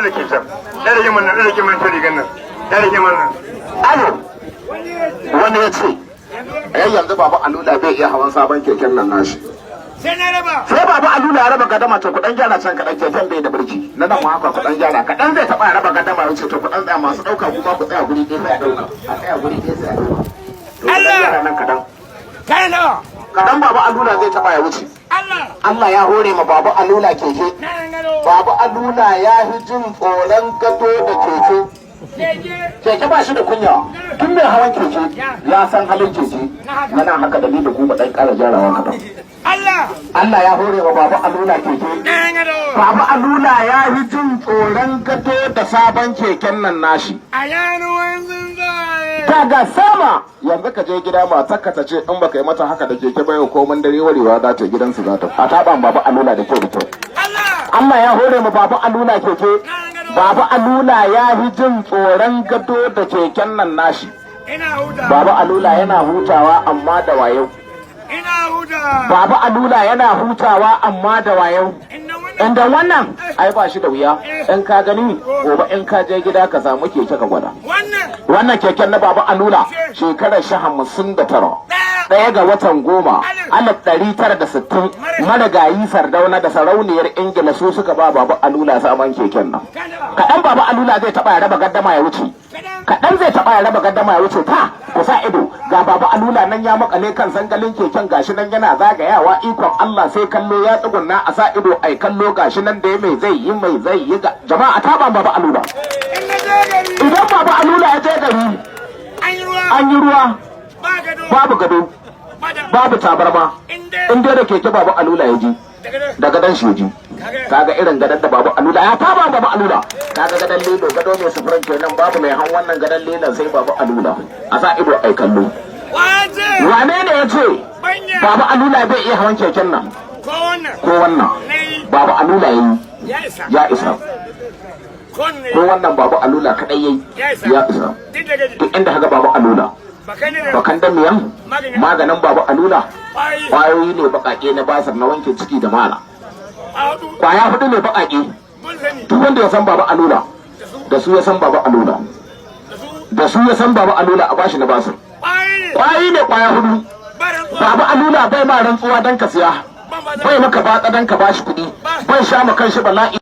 Da ke can ɗan rage mana, ɗan rage mana, ta rigar nan, ɗan rage mana. Alo, wani ya ce ai yanzu Baba Alula bai iya hawan sabon keken nan nashi. Sai na raba. Sai Baba Alula ya raba gadama. To, kudan gyara can kaɗan, keken bai da birki. Na nan ma haka, kudan gyara kaɗan, zai taɓa ya raba gadama ya ce to, kudan tsaya, masu ɗauka kuma ku tsaya guri ɗaya, sai a ɗauka, a tsaya guri ɗaya, sai a ɗauka. To, kudan gyara nan kaɗan. Kai nawa? Kaɗan Baba Alula zai taɓa ya wuce. Allah. Allah ya hore ma Baba Alula keke. Na gado. Baba Alula ya fi jin tsoron gado da keke. Keke. Keke ba shi da kunya. Tun mai hawan keke ya san halin keke. Yana haka da ni da ku ba, dan ƙara gyarawa kaɗan. Allah. Allah ya hore wa Baba Alula keke. Na gado. Baba Alula ya fi jin tsoron gado da sabon keken nan nashi. A yanuwan tsuntsaye. Daga sama yanzu ka je gida, matarka ta ce in baka yi mata haka da keke ba yau, komin dare warewa za ta gidansu, za ta a taɓa. Baba Alula da kyau da kyau. Allah. Allah ya hore mu Baba Alula keke. Baba Alula ya fi jin tsoron gado da keken nan nashi. Ina huta. Baba Alula yana hutawa amma da wayo. Ina huta. Baba Alula yana hutawa amma da wayo. Inda wannan. Inda wannan ai ba shi da wuya. In ka gani, gobe in ka je gida ka samu keke ka gwada. Wannan. Wannan keken na Baba Alula, shekarar shi 59. Ɗaya. 1 ga watan 10, 1960, marigayi Sardauna da sarauniyar Ingila su suka ba Baba Alula sabon keken nan. Kaɗan Baba Alula zai taɓa ya raba gaddama ya wuce. Kaɗan zai taɓa ya raba gaddama ya wuce. Ta ku sa ido, ga Baba Alula nan ya makale kan sangalin keken, gashi nan yana zagayawa. Ikon Allah, sai kallo, ya tsugunna, a sa ido ai kallo, gashi nan da ya mai zai yi, mai zai yi. Ga jama'a, ta Baba Alula. In na je gari. Idan Baba Alula ya je gari, An yi ruwa. An yi ruwa. Ba gado. Babu gado. Ba da. Babu tabarma. Inda. In dai da keke Baba Alula ya ji, Daga da gadon shi ya ji. Kaga irin gadon da Babu Alula ya taba Babu Alula, kaga gadon lilo, gado mai sufurin kenan. Babu mai han wannan gadon lilon sai Babu Alula. A sa ido ai kallo. Wace. Wane ne ya ce Banya. Babu Alula bai iya hawan keken nan? Ko wannan. Ko wannan. Nayi. Babu Alula yayi. Ya isa. Ya isa. Ko ne. Ko wannan Babu Alula kadai yayi. Ya isa. Ya isa. Duk da gaji. Duk inda kaga Babu Alula, Baka ne da. bakan dan miyan Maganin. maganin Babu Alula. Kwayi. Kwayoyi ne bakake na basir na wanke ciki da mala. A hudu. Kwaya hudu ne bakake. Mun sani. Duk wanda ya san Baba Alula, Da su. da su ya san Baba Alula. Da su. Da su ya san Baba Alula, a bashi na basir. Kwayi ne. Kwayoyi ne kwaya hudu. Baran tsuwa. Baba Alula bai ma rantsuwa dan ka siya. Ban ba. Bai maka batsa dan ka bashi kuɗi. Bai sha ma kanshi bala'i.